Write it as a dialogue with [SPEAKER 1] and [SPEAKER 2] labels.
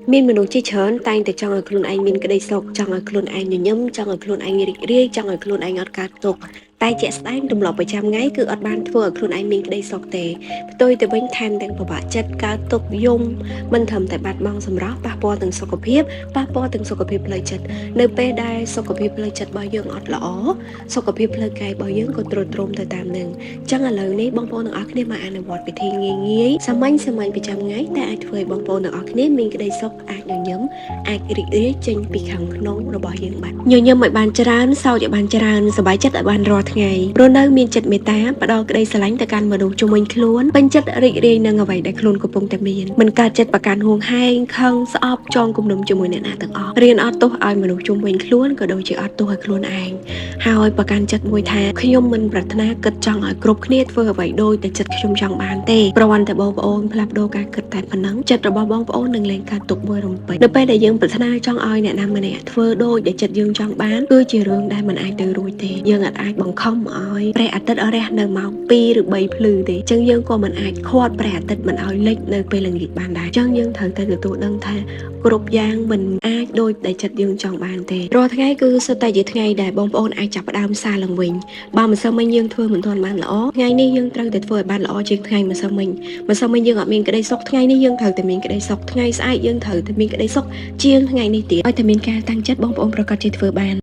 [SPEAKER 1] មានមនុស្សជាច្រើនតែងតែចង់ឲ្យខ្លួនឯងមានក្តីសុខចង់ឲ្យខ្លួនឯងញញឹមចង់ឲ្យខ្លួនឯងរីករាយចង់ឲ្យខ្លួនឯងអត់កើតទុក្ខតែជាក់ស្ដែងទម្លាប់ប្រចាំថ្ងៃគឺអត់បានធ្វើឲ្យខ្លួនឯងមានក្តីសុខទេផ្ទុយទៅវិញថែមទាំងពិបាកចិត្តកើតទុក្ខយំមិនត្រឹមតែបាត់បង់សម្រស់ប៉ះពាល់ទាំងសុខភាពប៉ះពាល់ទាំងសុខភាពផ្លូវចិត្តនៅពេលដែលសុខភាពផ្លូវចិត្តរបស់យើងអត់ល្អសុខភាពផ្លូវកាយរបស់យើងក៏ទ្រុឌទ្រោមទៅតាមនឹង ចឹងឥឡូវនេះបងប្អូនទាំងអស់គ្នាមកអនុវត្តវិធីងាយងាយសាមញ្ញសាមញ្ញប្រចាំថ្ងៃតែអាចធ្វើឲ្យបងប្អូនទាំងអស់គ្នាមានក្តីសុខអាចញញឹមអាចរីករាយចេញពីខាងក្នុងរបស់យើងបានញញឹមឲ្យបានច្រើនសើចឲ្យបានច្រើនសប្បាយចិត្តឲ្យបានរាល់ថ្ងៃរស់នៅមានចិត្តមេត្តាផ្ដល់ក្តីស្រឡាញ់ទៅកាន់មនុស្សជុំវិញខ្លួនពេញចិត្តរីករាយនឹងអ្វីដែលខ្លួនកំពុងតែមានមិនកើតចិត្តប្រកាន់ហួងហែងខឹងស្អប់ចងគំនុំជាមួយអ្នកណាទាំងអស់រៀនអត់ទោសឲ្យមនុស្សជុំវិញខ្លួនក៏ដូចជាអត់ទោសឲ្យខ្លួនឯង ហើយប្រកាន់ចិត្តមួយថាខ្ញុំមិនប្រាថ្នាគិតចង់ឲ្យគ្រប់គ្នាធ្វើអ្វីដូចតែចិត្តខ្ញុំចង់បានទេគ្រាន់តែបងប្អូនផ្លាស់ប្ដូរការគិតតែប៉ុណ្ណឹងចិត្តរបស់បងប្អូននឹងលែងកើតទុក្ខមួយរំពេចនៅពេលដែលយើងប្រាថ្នាចង់ឲ្យអ្នកណាម្នាក់ធ្វើដូចដែលចិត្តយើងចង់បានគឺជារឿងដែលមិនអាចទៅរួចទេយើងអាចអាចបង្ខំឲ្យព្រះអាទិត្យរះនៅម៉ោង2ឬ3ភ្លឺទេអញ្ចឹងយើងក៏មិនអាចឃាត់ព្រះអាទិត្យមិនឲ្យលិចនៅពេលល្ងាចបានដែរអញ្ចឹងយើងត្រូវតែទទួលដឹងថាគ្រប់យ៉ាងមិនអាចដូចដែលចិត្តយើងចង់បានទេរាល់ថ្ងៃគឺសុទ្ធតែជាថ្ងៃដែលបងប្អូនអាចចាប់ផ្ដើមសារឡើងវិញបើម្សិលមិញយើងធ្វើមិនទាន់បានល្អថ្ងៃនេះយើងត្រូវតែធ្វើឲ្យបានល្អជាងថ្ងៃម្សិលមិញម្សិលមិញយើងអត់មានក្តីសុខថ្ងៃនេះយើងត្រូវតែមានក្តីសុខថ្ងៃស្អែកយើងត្រូវតែមានក្តីសុខជាងថ្ងៃនេះទៀតឲ្យតែមានការតាំងចិត្តបងប្អូនប្រាកដជាធ្វើបាន។